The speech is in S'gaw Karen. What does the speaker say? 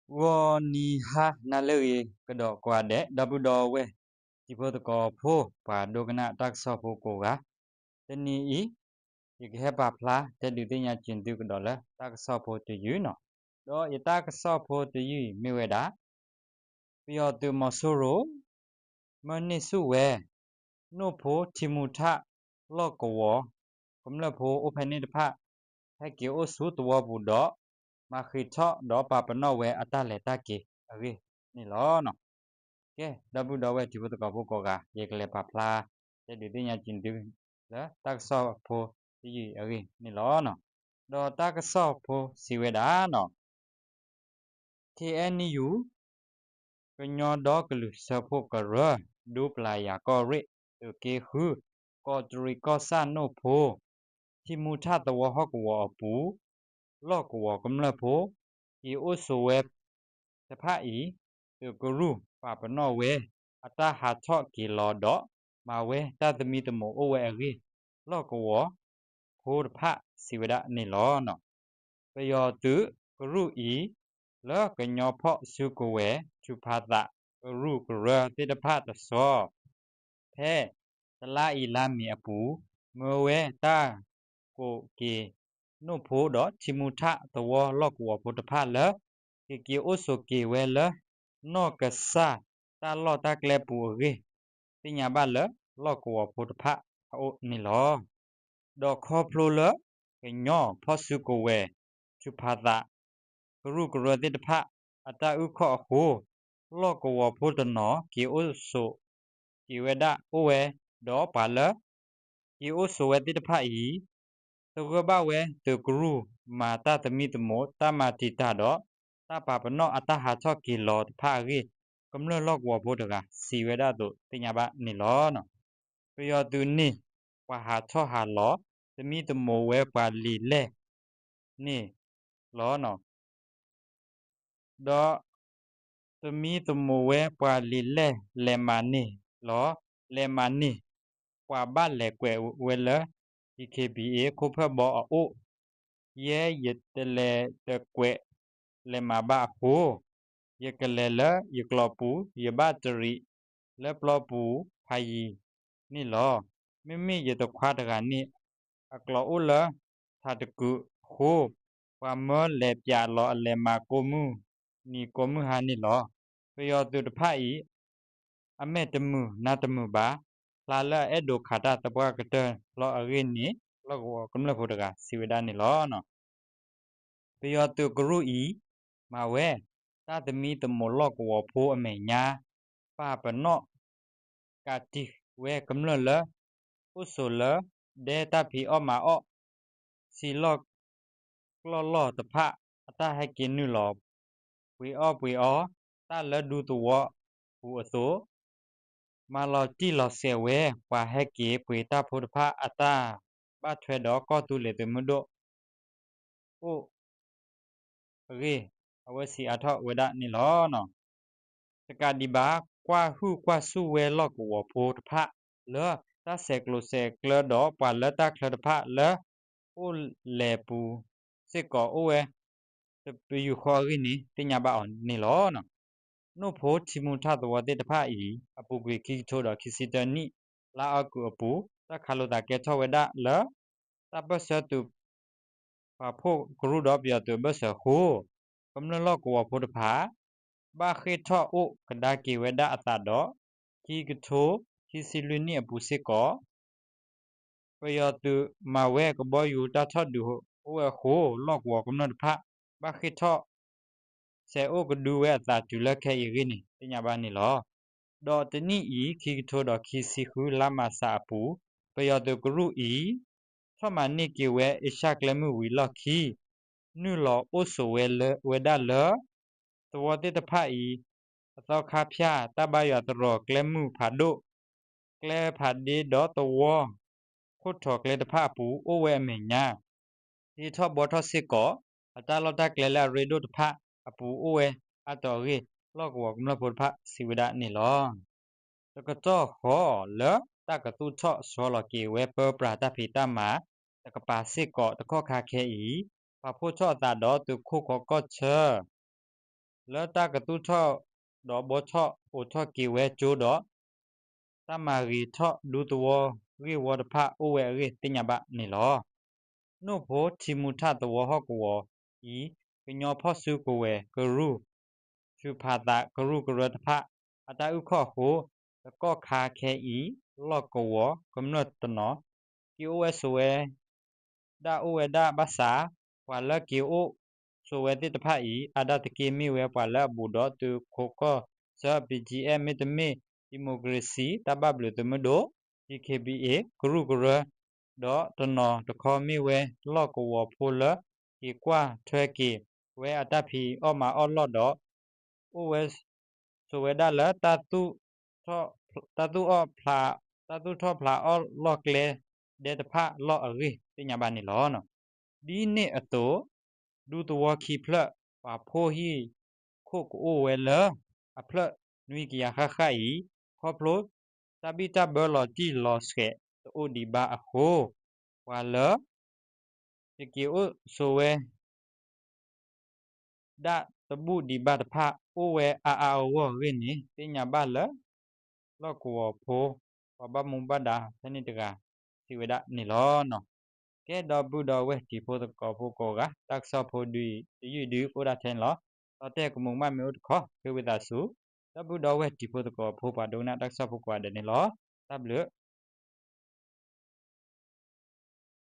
ဂီၤနံၤဟါနၤလၢအဂ့ၤကဒီးကိးဂၤဒဲး ဒီပုၢ်ဒီဝဲၢ် တံၤဖိသကိးဖိ ပှၤဒိကနၣ်တၢ်ကစီၣ်ဖိကိးဂၤ, တနံၤအံၤ ယကဟဲပာ်ဖျါတဲဒုးသ့ၣ်ညါက့ၤသုကဒီးလၢတၢ်ကစီၣ်ဖိတယုၢ်န့ၣ်, ဒီးယတၢ်ကစီၣ်ဖိတယုၢ်အံၤမ့ၢ်ဝဲဒၣ် ပယီၤသုးမီၤစိရိၤ မၢန့ၢ်ဆူၣ်ဝဲ နိၣ်ဖိထံမူထၣ်လီၢ်ကဝီၤ ကမျၢၢ်ဖိအိၣ်ဖဲန့ၣ်တဖၣ် ဟဲက့ၤအိၣ်ဆူသဝီပူၤဒီး မၤဃ့ၢ်ထီၣ်ဒီးပာ်ပနီၣ်ဝဲအတၢ်လဲၤတၢ်က့ၤအဂ့ၢ်န့ၣ်လီၤ. ကဲ ဒီပုၢ်ဒီဝဲၢ်တံၤဖိသကိးဖိကိးဂၤ ယကလဲၤပာ်ဖျါ တဲဒုးသ့ၣ်ညါက့ၤသု လၢတၢ်ကစီၣ်ဖိတယုၢ်အံၤအဂ့ၢ်န့ၣ်လီၤ. ဒီးတၢ်ကစီၣ်ဖိစံးဝဲဒၣ်န့ၣ် ခ့ၣ်အဲၣ်ယူၣ် ကညီဒီကလုာ်စၢဖှိၣ်ကရၢ ဒူပျၤယၤကီၢ်ရ့ၣ် သုးက့ဃု ကီးတရံးကီၢ်ဆၣ်နိၣ်ဖိ ထံမူထၣ်သဝီဟီၣ်ကဝီၤအပူၤ လီၢ်ကဝီၤကမျၢၢ်ဖိ က့ၤအိၣ်ဆိးဝဲတဖၣ်အံၤ သုးကရူၢ်ပာ်ပနီၣ်ဝဲ အတၢ်ဟးထီၣ်က့ၤလီၤဒီး မၤဝဲတၢ်သမံသမိးအိၣ်ဝဲအဂ့ၢ် လီၢ်ကဝီၤဖိတဖၣ်စံးဝဲဒၣ်န့ၣ်လီၤ. ပယီၤသုးကရူၢ်အံၤ လၢကညီဖီၣ်စုကဝဲၤ ထူးဖးသး ကရူၢ်ကရၢသ့ၣ်တဖၣ်တဆီ ဖဲတလါအံၤလါမ့ၤအပူၤ မၢဝဲတၢ်ကိးက့ၤ နိၣ်ဖိဒီးထံမူထၣ်သဝီလီၢ်ကဝီၤဖိတဖၣ်လၢ ကက့ၤအိၣ်ဆိးက့ၤဝဲလၢ နီၢ်ကစၢ်တၢ်လီၢ်တၢ်ကျဲပူၤအဂ့ၢ် သ့ၣ်ညါဘၣ်လၢလီၢ်ကဝီၤဖိတဖၣ်အအိၣ်န့ၣ်လီၤ. ဒီးခီဖျိလၢ ကညီဖီၣ်စုကဝဲၤ ထူးဖးသး ကရူၢ်ကရၢသ့ၣ်တဖၣ် အတၢ်အုၣ်ခီၣ်အဃိ လီၢ်ကဝီၤဖိတနီၤ က့ၤအိၣ်ဆိးက့ၤဝဲဒၣ်အိၣ်ဝဲ ဒီးပှၤလၢ က့ၤအိၣ်ဆိးဝဲသ့ၣ်တဖၣ်အံၤ သဂၢၢ်ဘၣ်ဝဲသုးကရူၢ်မၤတၢ်သမံသမိး တၢ်မၤတံာ်တာ်ဒီး တၢ်ပာ်ပနီၣ်အတၢ်ဟးထီၣ်က့ၤလီၤတဖၣ်အဂ့ၢ် ကမျၢၢ်လီၢ်ကဝီၤဖိတဂၤ စံးဝဲဒၣ်အသိးသ့ၣ်ညါဘၣ်န့ၣ်လီၤ. ပယီၤသုးန့ၣ် ပှၤဟးထီၣ်ဟးလီၤ သမံသမိးဝဲပှၤလံာ်လဲၢ်န့ၣ်လီၤ. ဒီး သမံသမိးဝဲပှၤလံာ်လဲၢ်လဲၤမၤန့ၢ်လီၤ. လဲၤမၤန့ၢ် ပှၤဘၣ်လဲၤကွဲးဝဲလၢ DKBA ခိၣ်ဖၢၣ်ဘီအအိၣ်, ယဲယတလဲၤတကွဲး လဲၤမၤဘၣ်အဃိ, ယကလဲၤလၢယကျိးပူၤ ယဘၣ်တရံးလၢပျီပူၤဖးယံၤန့ၣ်လီၤ. မ့မ့ၢ်ယတခွါတဂၤန့ၣ် အကျိးအိၣ်လၢထးတကုးအဃိ, ပှၤမၢလဲၤပၠးလီၤအလဲၤမၤကိးမုၢ်နံၤကိးမုၢ်ဟါန့ၣ်လီၤ. ပယီၤသုးတဖၣ်အံၤ အမဲာ်တမုာ်နါတမုာ်ဘၣ်, ဖျါလၢအအဲၣ်ဒိးခးတၢ်သပှၢ်ကတၢၢ်လီၤအဂ့ၢ်န့ၣ် လီၢ်ကဝီၤကမျၢၢ်ဖိတဂၤစံးဝဲဒၣ်န့ၣ်လီၤ. ပယီၤသုးကရူၢ်အံၤ မၤဝဲ တၢ်သမံသမိးလီၢ်ကဝီၤဖိအမဲာ်ညါ, ပာ်ပနီၣ် ကးတံာ်ဝဲကမျၢၢ်လၢ အိၣ်ဆိးလၢ ဒဲတၢ်ဖံးအီၣ်မၤအီၣ် ဆံးလီၢ်ကျီၢ်လီၢ်တဖၣ် အတၢ်ဟဲက့ၤနုာ်လီၤ ပှ့ၤအီၣ်ပှ့ၤအီ တၢ်လၢဒူသဝီပူၤအသိး မၤလီၤတံၢ်လီၤဆဲးဝဲ ပှၤဟဲက့ၤပှ့ၤတၢ်ဖိတဖၣ်အတၢ်ဘၣ်ထွဲဒီးကီၢ်သူလ့ၤသုးမုၢ်ဒိၣ် အိၣ်အဂ့ၢ် အဝဲစံးအါထီၣ်ဝဲဒၣ်န့ၣ်လီၤ. တကးဒံးဘၣ် ကွၢ်ဟုၣ်ကွၢ်ဆူၣ်ဝဲလီၢ်ကဝီၤဖိတဖၣ် လၢတၢ်ဆဲးကျိးဆဲးကျၢဒီးပှၤလၢတၢ်ချၢတဖၣ်လၢ အိၣ်လဲၤပူၤစ့ၢ်ကီးအိၣ်ဝဲ တပယူာ်ဃီအဂ့ၢ်န့ၣ် သ့ၣ်ညါဘၣ်အီၤန့ၣ်လီၤ. နိၣ်ဖိထံမူထၣ်သဝီသ့ၣ်တဖၣ်အံၤ အပူၤကွံာ်ခံကထိဒီးခံဆံတၢနံၣ် လါအီကူးအပူၤ တၢ်ခးလိာ်သးကဲထီၣ်ဝဲဒၣ်လၢ တၢ်ပၢၢ်ဆၢသုး ပာ်ဖှိၣ်ကရူၢ်ဒီးပယီၤသုးအဘၢၣ်စၢၤအဃိ, ကမျၢၢ်လီၢ်ကဝီၤဖိတဖၣ် ဘၣ်ဃ့ၢ်ထီၣ်အိၣ်ကဒါက့ၤဝဲဒၣ်အသးဒီး ခံကထိခံဆံလွံၢ်နံၣ်အပူၤစ့ၢ်ကီး ပယီၤသုးမၤဝဲကဘီယူၤတၢ်ထီၣ်ဒုးအိၣ်ဝဲအဃိ, လီၢ်ကဝီၤကမျၢၢ်တဖၣ် ဘၣ်ဃ့ၢ်ထီၣ် ဆဲးအိၣ်ကဒုဝဲအသးတုၤလၢခဲအံၤအဂ့ၢ်န့ၣ် သ့ၣ်ညါဘၣ်န့ၣ်လီၤ. ဒီးတနံၣ်အံၤ ခံကထိဒီးခံဆံဃု လါမၢ်ၡးအပူၤ, ပယီၤသုးကရူၢ်အံၤ ထီၣ်မၤန့ၢ်က့ၤဝဲအ့ရှၢၣ်ကျဲမုၢ်ဝံၤလီၢ်ခံ နုာ်လီၤအိၣ်ဆိးဝဲလၢ ဝဲဒၣ်လၢ သဝီသ့ၣ်တဖၣ်အံၤ အသီခါဖၠၣ် တၢ်ဘါယွၤတရီး ကျဲမုၢ်ဖးဒိၣ် ကျဲဖးဒ့ဒီးသဝီ ခိၣ်ထိးကျဲတဖၣ်အပူၤ အိၣ်ဝဲအမဲာ်ညါ ဟ့ၣ်ထီၣ်ဘှီထီၣ်စ့ၢ်ကီး အတၢ်လီၢ်တၢ်ကျဲလၢအရ့ဒိၣ်တဖၣ်အပူၤအိၣ်ဝဲအါတီၤအဂ့ၢ် လီၢ်ကဝီၤကမျၢၢ်ဖိတဖၣ်စံးဝဲဒၣ်န့ၣ်လီၤ. တကတီၢ်ဃီလၢတၢ်ကသူၣ်ထီၣ်ဆီလီၤက့ၤဝဲပၢပြးတၢ်ဖံးတၢ်မၤတကပၤစ့ၢ်ကီးတကီၢ်ခါခဲအံၤ, ပာ်ဖှိၣ်ထီၣ်အသးဒီးသုးခိၣ်ဃီကီၢ်ဆၢ လၢတၢ်ကသူၣ်ထီၣ်ဒီးဘှီထီၣ်အိးထီၣ်က့ၤဝဲကၠိဒီး တၢ်မၤဂ့ၤထီၣ်ဒူသဝီဂ့ၢ်ဝီတဖၣ်အိၣ်ဝဲအဂ့ၢ်သ့ၣ်ညါဘၣ်န့ၣ်လီၤ. နိၣ်ဖိထံမူထၣ်သဝီဟီၣ်ကဝီၤအံၤ ကညီဖီၣ်စုကဝဲၤကရူၢ် ဆူၣ်ဖးသးကရူၢ်ကရၢတဖၣ် အတၢ်အုၣ်ခီၣ်အဃိ တကီၢ်ခါခဲအံၤ လီၢ်ကဝီၤကမျၢၢ်တနီၤ က့ၤအိၣ်ဝဲဆိးဝဲဒၣ်အိၣ်ဝဲဒၣ်ဘၣ်ဆၣ် ပှၤလၢက့ၤအိၣ်ဆိးဝဲသ့ၣ်တဖၣ်အံၤ အါဒၣ်တက့ၢ်မ့ၢ်ဝဲပှၤလၢအဘူးဒီးသုးခိးကီၢ်ဆၢ BGF မ့တမ့ၢ် ဒံၣ်မိၣ်ကရ့စံၣ်တၢ်ဘၣ်ဘျုးသုးမုၢ်ဒိၣ် DKBA ကရူၢ်ကရၢ ဒီးတနီၤတခီမ့ၢ်ဝဲလီၢ်ကဝီၤဖိလၢ က့ၤကွၢ်ထွဲက့ၤဝဲအတၢ်ဖံးအီၣ်မၤအီၣ်လီၢ်ဒီး အိၣ်ဝဲဆိးဝဲဒၣ်လၢ တၢ်သူၣ်ထီၣ်ဖျး တၢ်သူၣ်ထီၣ်ဖျးအီၣ်လီၢ်ကျဲဒဲတဖၣ်လီၢ်အဂ့ၢ်သ့ၣ်ညါဘၣ်န့ၣ်လီၤ. ဒ်န့ၣ်အသိး ဒူသဝီခံဖျၢၣ် ပှၤဖိဟံၣ်ခိၣ်ကအိၣ်ဝဲလၢ အဖျၢၣ်နွံကယၤဃၣ်ဃၣ်အံၤ ခီဖျိတၢ်ဘံၣ်တၢ်ဘၢလီၤတံၢ်လီၤဆဲးတအိၣ်ဒံးဘၣ်အဃိ ပှၤလၢ တက့ၤအိၣ်ဆိးဝဲ ဒၣ်တဘူၣ်ဒံးဘၣ်တဖၣ် အိၣ်ဝဲအါအါအဂီၢ်အဂ့ၢ်န့ၣ် သ့ၣ်ညါဘၣ်လၢ လီၢ်ကဝီၤဖိ ပှၤဘၣ်မူဘၣ်ဒါဖဲန့ၣ်တဂၤ စံးဝဲဒၣ်န့ၣ်လီၤ. ကဲ ဒီပုၢ်ဒီဝဲၢ်တံၤဖိသကိးဖိကိးဂၤ တၢ်ကစီၣ်ဖိဒုးတယုၢ်ဒုးအိၣ်ဒၣ်ထဲန့ၣ်လီၤ. ဒီးတဲကမူးမးမ့ၢ်အိၣ်တခီ ဃ့ဝံသးစူၤ ဒီပုၢ်ဒီဝဲၢ်တံၤဖိသကိးဖိပှၤဒိကနၣ်တၢ်ကစီၣ်ဖိကိးဂၤဒဲးန့ၣ်လီၤ. တၢ်ဘျုး